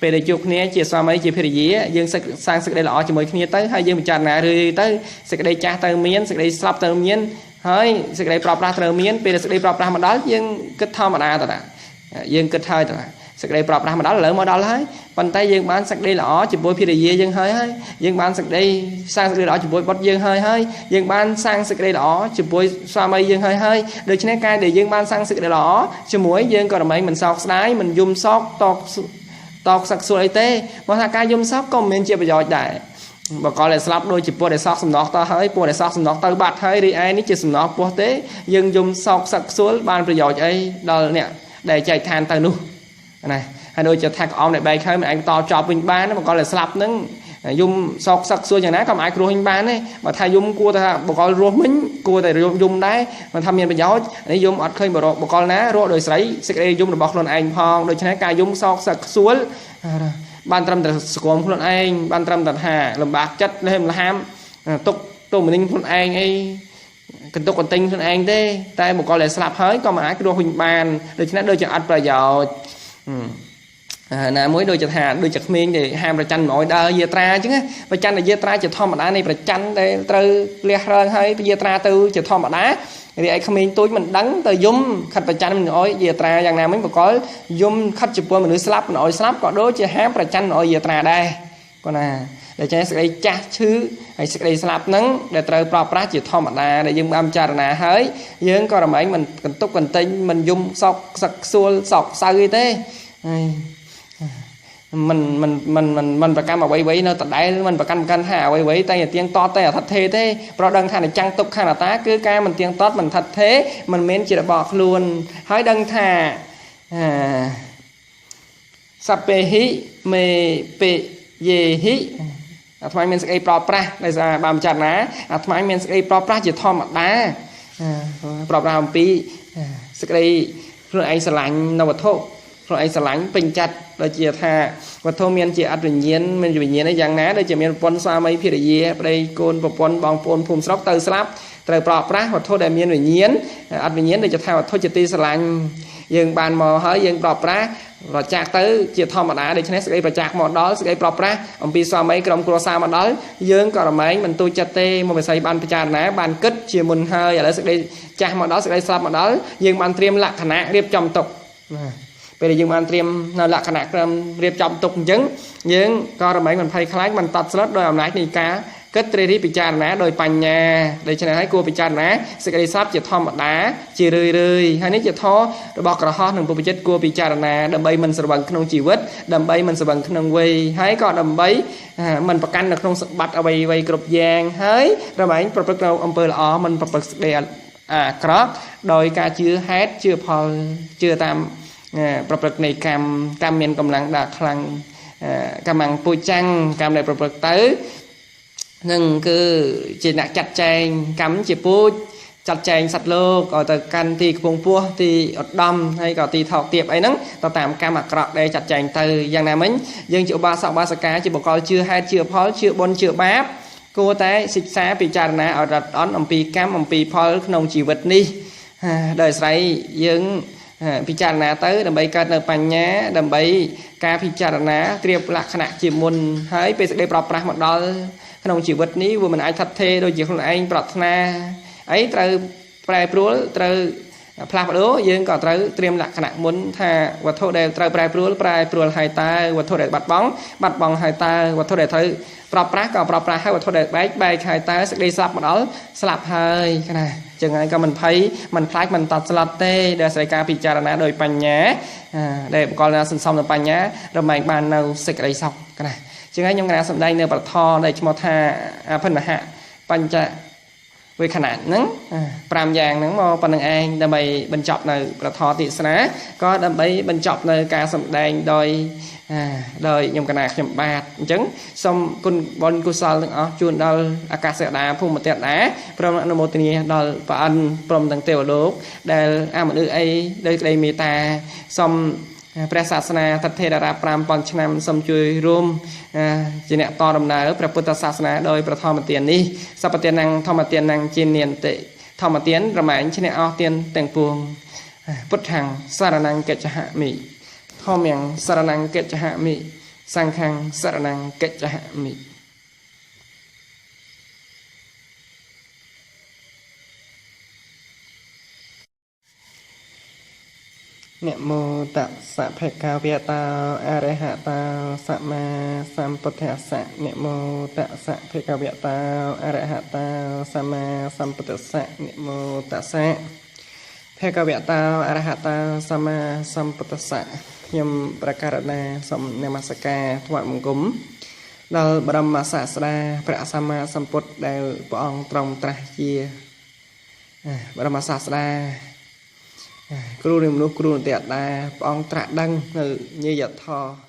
ពេលដែលជួបគ្នាជាស្វាមីជាភរិយាយើងសាងសេចក្តីល្អជាមួយគ្នាទៅហើយយើងពិចារណារឿយៗទៅសេចក្តីចាស់ទៅមានសេចក្តីស្លាប់ទៅមានហើយសេចក្តីប្រោះប្រាស់ត្រូវមានពេលសេចក្តីប្រោះប្រាស់មកដល់យើងគិតធម្មតាតើយើងគិតហើយតើសេចក្តីប្រោះប្រាស់មកដល់ឥឡូវមកដល់ហើយប៉ុន្តែយើងបានសេចក្តីល្អជាមួយភរិយាយើងហើយហើយយើងបានសេចក្តីសាងសេចក្តីល្អជាមួយបុត្រយើងហើយហើយយើងបានសាងសេចក្តីល្អជាមួយស្វាមីយើងហើយហើយដូច្នេះការដែលយើងបានសាងសេចក្តីល្អជាមួយយើងក៏រមែងមិនសោកស្ដាយមិនយំសោកតកសឹកសួរអីទេមកថាការយំសោកក៏មិនមានជាប្រយោជន៍ដែរបកលដែលស្លាប់ដូចជាពោះដែលសោកសំណោះទៅហើយពោះដែលសោកសំណោះទៅបាត់ហើយរីឯនេះជាសំណោះពោះទេយើងយំសោកសឹកសួលបានប្រយោជន៍អីដល់អ្នកដែលចែកឋានទៅនោះណាហើយដូចជាថាក្អមដែលបែកហើយមិនអាចតចប់វិញបានបកលដែលស្លាប់ហ្នឹងយំសោកសឹកសួលយ៉ាងណាក៏មិនអាចគ្រោះវិញបានទេបើថាយំគួរថាបកលរស់វិញគួរតែយំដែរមិនថាមានប្រយោជន៍នេះយំអត់ឃើញបកលណារស់ដោយស្រីសេចក្តីយំរបស់ខ្លួនឯងផងដូច្នេះការយំសោកសឹកសួលបានត្រឹមតែស្គមខ្លួនឯងបានត្រឹមតែថាលំបាកចិត្តលះលហាមទុកទុកម្នេញខ្លួនឯងអីកន្ទុកកន្ទិញខ្លួនឯងទេតែបុគ្គលដែលស្លាប់ហើយក៏មិនអាចរស់វិញបានដូច្នេះដូចជាអត់ប្រយោជន៍ណាមួយដូចជាថាដូចជាក្មេងដែលហាមប្រច័នមិនអោយដើរយាត្រាអញ្ចឹងប្រច័នយាត្រាជាធម្មតានៃប្រច័នដែលត្រូវលះរើងហើយយាត្រាទៅជាធម្មតារីឯក្មេងទូចមិនដឹងទៅយំខិតប្រច័នមិនអោយយាត្រាយ៉ាងណាមិញបកលយំខិតចំពោះមនុស្សស្លាប់មិនអោយស្លាប់ក៏ដូចជាហាមប្រច័នមិនអោយយាត្រាដែរគាត់ណាដូច្នេះសេចក្តីចាស់ឈឺហើយសេចក្តីស្លាប់ហ្នឹងដែលត្រូវប្រោះប្រាស់ជាធម្មតាដែលយើងបានពិចារណាហើយយើងក៏រមែងមិនកន្ទុកកន្ទិញមិនយំសោកសឹកសួលសោកសៅអីទេហើយមិនមិនមិនមិនមិនប្រកម្មអ្វីៗនៅដដែលមិនប្រកាន់ប្រកាន់ថាអ្វីៗតែទៀងតតតែអថថេទេព្រោះដឹងថានិច្ចំទុក្ខអនត្តាគឺការមិនទៀងតតមិនថថេមិនមែនជារបស់ខ្លួនហើយដឹងថាសព្វេហិមេពេយេហិអាត្មាមានសេចក្តីប្រោប្រាស់ដោយសារបានពិចារណាអាត្មាមានសេចក្តីប្រោប្រាស់ជាធម្មតាប្រោប្រាស់អំពី សេចក្តីខ្លួនឯងស្រឡាញ់នៅវត្ថុខ្លួនឯងស្រឡាញ់ពេញចិត្តដូចជាថាវត្ថុមានជាអត្តវិញ្ញាណមានជាវិញ្ញាណអីយ៉ាងណាដូចជាមានប្រពន្ធស្វាមីភរិយាប្តីកូនប្រពន្ធបងប្អូនភូមិស្រុកទៅស្លាប់ត្រូវប្រោប្រាស់វត្ថុដែលមានវិញ្ញាណអត្តវិញ្ញាណដូចជាថាវត្ថុជាទីស្រឡាញ់យើងបានមកហើយយើងប្រោប្រាស់ប្រចាក់ទៅជាធម្មតាដូច្នេះសេចក្តីប្រចាក់មកដល់សេចក្តីប្រោប្រាស់អំពីស្វាមីក្រុមគ្រួសារមកដល់យើងក៏រមែងមិនទូចចិត្តទេមកវិស័យបានពិចារណាបានគិតជាមុនហើយឥឡូវសេចក្តីចាស់មកដល់សេចក្តីស្លាប់មកដល់យើងបានត្រៀមលក្ខណៈរៀបចំទុកពេលដែលយើងបានត្រៀមនៅលក្ខណៈក្រុមរៀបចំទុកអញ្ចឹងយើងក៏រមែងមិនភ័យខ្លាចមិនតត់ស្លុតដោយអំណាចនៃការគិតត្រិះរិះពិចារណាដោយបញ្ញាដូច្នេះហើយគួរពិចារណាសេចក្តីស្លាប់ជាធម្មតាជារឿយរឿយហើយនេះជាធម៌របស់ក្រហោះនិងពុទ្ធចិត្តគួរពិចារណាដើម្បីមិនស្រវឹងក្នុងជីវិតដើម្បីមិនស្រវឹងក្នុងវ័យហើយក៏ដើម្បីមិនប្រកាន់នៅក្នុងសម្បត្តិអ្វីៗគ្រប់យ៉ាងហើយរមែងប្រព្រឹត្តនៅអំពើល្អមិនប្រព្រឹត្តសេចក្តីអាក្រក់ដោយការជឿហេតុជឿផលជឿតាមប្រព្រឹត្តនៃកម្មកម្មមានកម្លាំងដាក់ខ្លាំងកម្មពូចាំងកម្មដែលប្រព្រឹត្តទៅនឹងគឺជាអ្នកចាត់ចែងកម្មជាពូជចាត់ចែងសត្វលោកឲ្យទៅកាន់ទីខ្ពង់ពោះទីឧត្តមហើយក៏ទីថោកទាបអីហ្នឹងទៅតាមកម្មអាក្រក់ដែលចាត់ចែងទៅយ៉ាងណាមិញយើងជាឧបាសកឧបាសិកាជាបុគ្គលជឿហេតុជឿផលជឿបុណ្យជឿបាបគួរតែសិក្សាពិចារណាឲ្យរត់អន់អំពីកម្មអំពីផលក្នុងជីវិតនេះដោយអាស្រ័យយើងពិចារណាទៅដើម្បីកើតនៅបញ្ញាដើម្បីការពិចារណាត្រៀមលក្ខណៈជាមុនហើយពេលសេចក្តីប្រោះប្រាស់មកដល់ក្នុងជីវិតនេះវាមិនអាចថិតថេរដូចជាខ្លួនឯងប្រាថ្នាអីត្រូវប្រែប្រួលត្រូវផ្លាស់ប្ដូរយើងក៏ត្រូវត្រៀមលក្ខណៈមុនថាវត្ថុដែលត្រូវប្រែប្រួលប្រែប្រួលហើយតើវត្ថុដែលបាត់បង់បាត់បង់ហើយតើវត្ថុដែលត្រូវប្រោះប្រាស់ក៏ប្រោះប្រាស់ហើយវត្ថុដែលបែកបែកហើយតើសេចក្តីស្លាប់មកដល់ស្លាប់ហើយណាចឹងហើយក៏មិនភ័យមិនខ្លាចមិនតត់ស្លាប់ទេដែលស្រីការពិចារណាដោយបញ្ញាដែលបុគ្គលណាសន្សំនៅបញ្ញារមែងបាននៅសេចក្តីសុខណាចឹងហើយខ្ញុំកណាសម្ដែងនៅប្រធរដែលឈ្មោះថាអភិនហៈបញ្ចវេខណៈហ្នឹង5យ៉ាងហ្នឹងមកប៉ុណ្្នឹងឯងដើម្បីបញ្ចប់នៅប្រធរទេសនាក៏ដើម្បីបញ្ចប់នៅការសម្ដែងដោយខ្ញុំកណាខ្ញុំបាទអញ្ចឹងសូមគុណបុណ្យកុសលទាំងអស់ជូនដល់អាកាសដាភូមិទេតាព្រមអនុមោទនាដល់ព្រះអិនព្រមទាំងទេវលោកដែលអមនុស្សអីដោយក្តីមេត្តាសូមព្រះសាសនាតថេររា5000ឆ្នាំសូមជួយរួមជាអ្នកតដំណើរព្រះពុទ្ធសាសនាដោយប្រធមទាននេះសពទាននឹងធម្មទាននឹងជានានតិធម្មទានរមែងឈ្នះអស់ទានទាំងពួងពុទ្ធាំងសារណង្កិច្ចហមិធម្មំសារណង្កិច្ចហមិសង្ឃំសារណង្កិច្ចហមិនមោតស្សៈភគវតោអរហតោសម្មាសម្ពុទ្ធស្សៈនមោតស្សៈភគវតោអរហតោសម្មាសម្ពុទ្ធស្សៈនមោតស្សៈភគវតោអរហតោសម្មាសម្ពុទ្ធស្សៈខ្ញុំប្រកាសណាសូមនមស្ការថ្វាយបង្គំដល់បរមសាស្តាព្រះសម្មាសម្ពុទ្ធដែលព្រះអង្គទ្រង់ត្រាស់ជាបរមសាស្តាគ្រូនៃមនុស្សគ្រូនទេតាព្រះអង្គត្រាស់ដឹងនៅញាយធម៌